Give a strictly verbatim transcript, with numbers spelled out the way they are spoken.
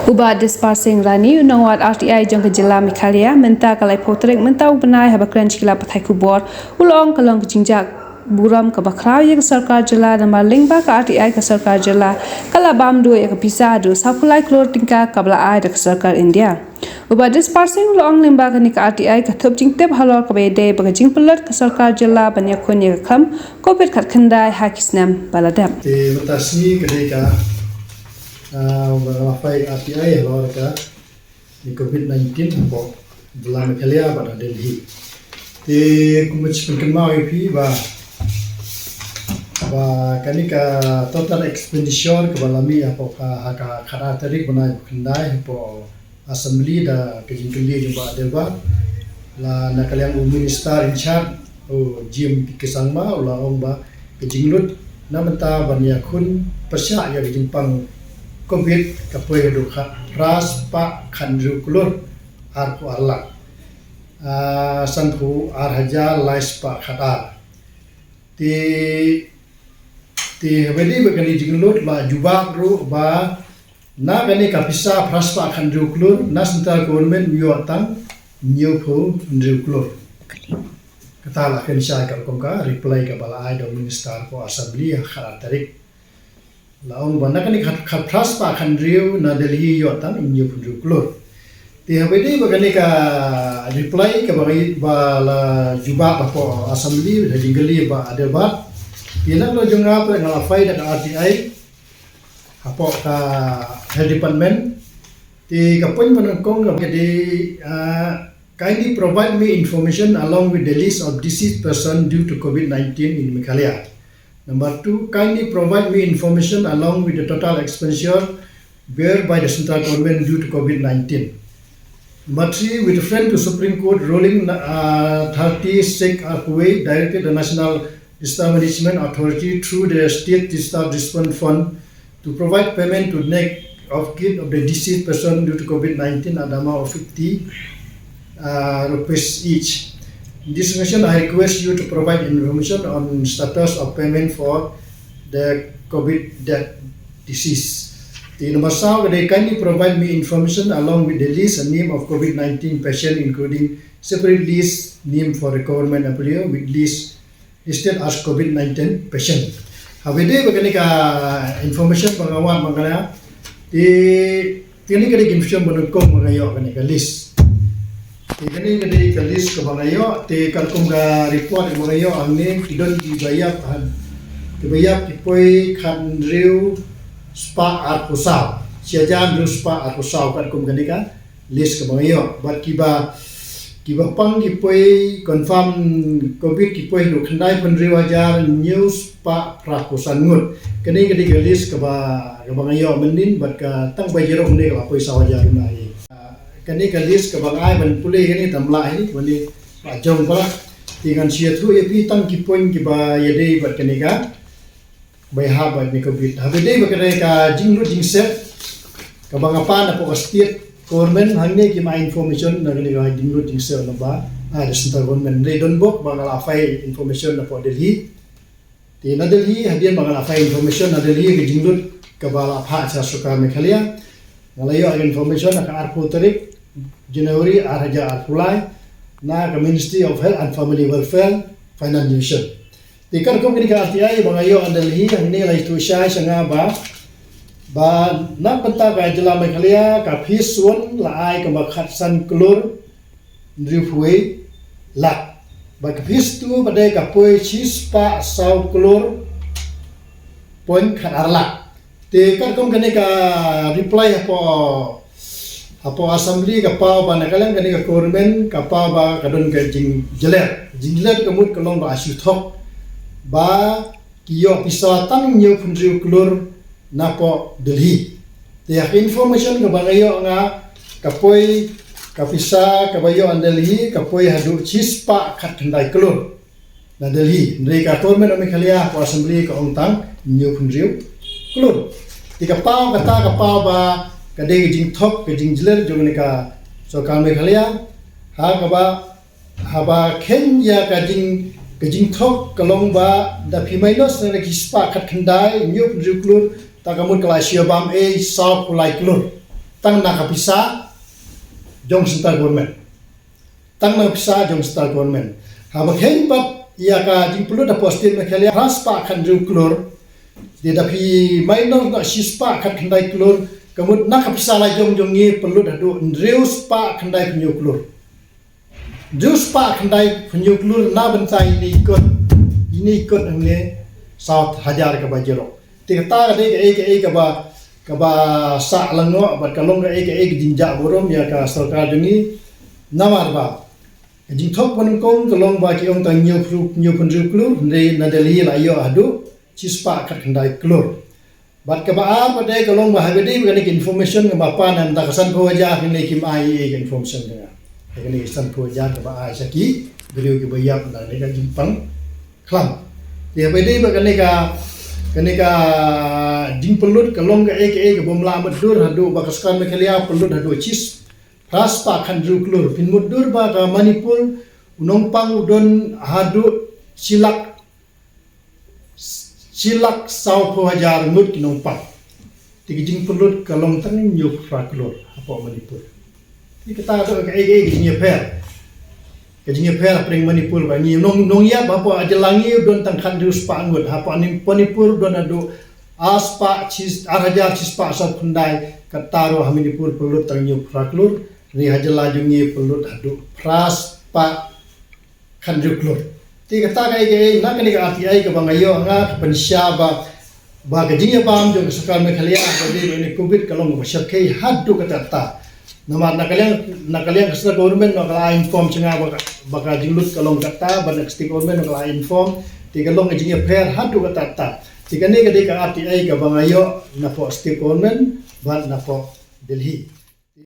U Bah Dispar Singh Rani, u nongwad R T I jong ka jylla Meghalaya, mynta ka laiphew tarik mynta u bnai, haba kren sha ki lad pathai khubor, u la ong ka long ka jingjia burom kaba khraw ïa ka sorkar jylla, namar lyngba ka R T I ka sorkar jylla ka la bam duh ïa ka pisa haduh sawphew lai klur tyngka kaba la ai da ka sorkar India. U Bah Dispar Singh u la ong lyngba kane ka R T I ka thup jingtip halor kaba ïadei bad ka jingpynlut ka sorkar jylla ban ïakhun ïa ka khlam Covid khatkhyndai ha ki snem ba la dep. Te mynta sngi ka dei ka, ah, ba la phai R T I halor ka, ïa Covid nineteen hapoh jylla Meghalaya bad ha Delhi. Te kumba shu pynkynmaw ïa phi ba, ba kane ka total expenditure kaba la mih hapoh ka, ha ka khatar tarik bnai ba khyndai hapoh Assembly da ka jingkylli jong Bah Adelbert, la na ka liang u Minister in charge, u Jim P K Sangma, u la ong ba ka jinglut na mynta ban ïakhun pyrshah ïa ka jingpang Covid ka poi haduh khat phra spah khathynriew klur arphew ar lak, ah, sanphew ar hajar lai spah khatar. Te, te haba ïadei bad kane ka jinglut la jubab ruh ba na kane ka pisa phra spah khathynriew klur na central government u ïoh tang hynñiewphew hynriew klur. Kata la kren shai katkum ka reply kaba la ai da u Minister hapoh Assembly ha khatar tarik. La ong ba na kane ka khat, khat phra spah khathynriew na Delhi ïoh tang hynñiewphew hynriew klur. Te haba ïadei bad kane ka reply kaba, ba la jubab hapoh Assembly ha jingkylli Bah Adelbert, te na ka liang jong nga pat nga la phai da ka R T I hapoh ka Health Department. Te ka point ba nyngkong ka dei, ah, kindly provide me information along with the list of deceased person due to Covid nineteen in Meghalaya. Number two, kindly provide me information along with the total expenditure bear by the central government due to Covid nineteen. Number three, with reference to Supreme Court ruling, uh, thirty-six R four A directed the National Disaster Management Authority through the State Disaster Response Fund to provide payment to next of kin of the deceased person due to Covid nineteen at the amount of fifty, uh, rupees each. In this connection, I request you to provide information on status of payment for the Covid death deceased. Te number saw, they kindly provide me information along with the list and name of Covid nineteen patient, including separate list name for the government employee with list listed as Covid nineteen patient. Haba ïadei bad kane ka information ba nga wad ba nga, te, te kane ka dei ka information ba nyngkong ba nga ïoh, kane ka list. Te kane ka dei ka list kaba nga ïoh, te katkum ka report kaba nga ïoh hangne, ki don kiba ïap, ha, kiba ïap ki poi khathynriew spah arphew saw. Shi hajar hynriew spah arphew saw katkum kane ka list kaba nga ïoh. Bad kiba, kiba pang ki poi confirm Covid ki poi haduh khyndaiphew hynriew hajar hynñiew spah phraphew san ngut. Kane ka dei ka list kaba, kaba nga ïoh mynnin bad ka tang ba jrong ne kaba poi saw hajar na hi. Ah, kane ka list kaba nga ai ban pule kane tam lah hi, kane ba jrong ba lah. Te ngan shu ïathuh ïa phi tang ki point kiba ïadei bad kane ka, ba ïahap bad kane ka Covid. Haba ïadei bad kane ka jinglut jingsep kaba nga pan hapoh ka state government, hangne kim ai information na kane ka jinglut jingsep na ba, ah, da central government. Dei don bok ba nga la phai information na hapoh Delhi. Te na Delhi, hadien ba nga la phai information na Delhi ka jinglut kaba la phah sha sorkar Meghalaya, nga la ïoh information ha ka arphew tarik January ar hajar arphew lai na ka Ministry of Health and Family Welfare Finance Division. Te katkum kane ka R T I ba nga ïoh na Delhi, hangne la ïathuh shai sha nga ba, ba na ka bynta ka jylla Meghalaya ka fees one la ai kaba khatsan klur hynriewphew wei lak. Bad ka fees two pat dei ka poi shispah saw klur point khatar lak. Te katkum kane ka reply hapoh, hapoh Assembly ka paw ba na ka liang kane ka government ka paw ba ka don ka jingjler. Jingjler ka mut ka long ba shu thok ba ki ïoh pisa tang hynñiewphew hynriew klur na hapoh Delhi. Te ïa ka information kaba nga ïoh nga, ka poi, ka pisa kaba ïoh na Delhi ka poi haduh shispah khatkhyndai klur na Delhi. Hynrei ka government of Meghalaya hapoh Assembly ka ong tang hynñiewphew hynriew klur. Te ka paw kata ka paw ba ka dei ka jingthok ka jingjler jong kane ka sorkar Meghalaya. Ha kaba Haba kheiñ ïa ka jing, ka jingthok ka long ba da phi minus na ki spah khatkhyndai, hynñiewphew hynriew klur, ta ka mut ka la shu bam ei sawphew lai klur. tang na ka pisa jong central government. Tang na ka pisa jong central government. Haba kheiñ pat ïa ka jingpynlut hapoh State Meghalaya phra spah khathynriew klur. Te da phi minus noh shi spah khatkhyndai klur, ka mut na ka pisa la jong jong ngi pynlut haduh hynriew spah khyndai phew hynñiew klur. Hynriew spah khyndai phew hynñiew klur na bynta ine i kot, ine i kot hangne saw hajar kaba jrong. Te kata ka dei kaei kaei kaba, kaba sah lyngngoh bad ka long kaei kaei ka jingjah burom ïa ka sorkar jong ngi. Namar ba ka jingthok ba nyngkong ka long ba ki ong tang hynñiew phew, hynñiew phew hynriew klur, hynrei na Delhi la ïoh haduh shi spah khatkhyndai klur. Bad kaba ar pat de ka long ba haba dei ba kane ka information kaba pan, namar ka sanphew hajar kane kim ai ei ka information ka nga. Kane ka sanphew hajar kaba ai sha ki briew kiba ïap na kane ka jingpang khlam. Te haba dei ba kane ka, kane ka jingpynlut ka long kaei kaei kabym lah mutdur, haduh ba ka sorkar Meghalaya pynlut haduh shi phra spah khathynriew klur. Phin mutdur ba ka Manipur u nongpang u don haduh shi lak, shi lak saw phew hajar ngut ki nongpang. Te ka jingpynlut ka long tang hynñiew phra klur hapoh Manipur. Te kata ka dei kaei kaei ka jingïapher, ka jingïapher hapdeng Manipur ba ngi nong, nongïap hapoh jylla ngi u don tang khathynriew spah ngut, hapoh Manipur u don haduh ar spah shi, ar hajar shi spah saw phew khyndai. Kata ruh ha Manipur pynlut tang hynñiew phra klur, hynrei ha jylla jong ngi pynlut haduh phra spah khathynriew klur. Te kata kaei kaei, na kane ka R T I kaba nga ïoh, nga ka pynshai ba, ba ka jingïabam jong ka sorkar Meghalaya ba dei ba ine covid ka long kaba shyrkhei haduh katta katta. Namar na ka liang, na ka liang ka central government noh ka la inform sha nga ba ka, ba ka jinglut ka long katta, bad na ka state government noh ka la inform. Te ka long ka jingïapher haduh katta katta. Te kane ka dei ka R T I kaba nga ïoh napoh state government bad napoh Delhi.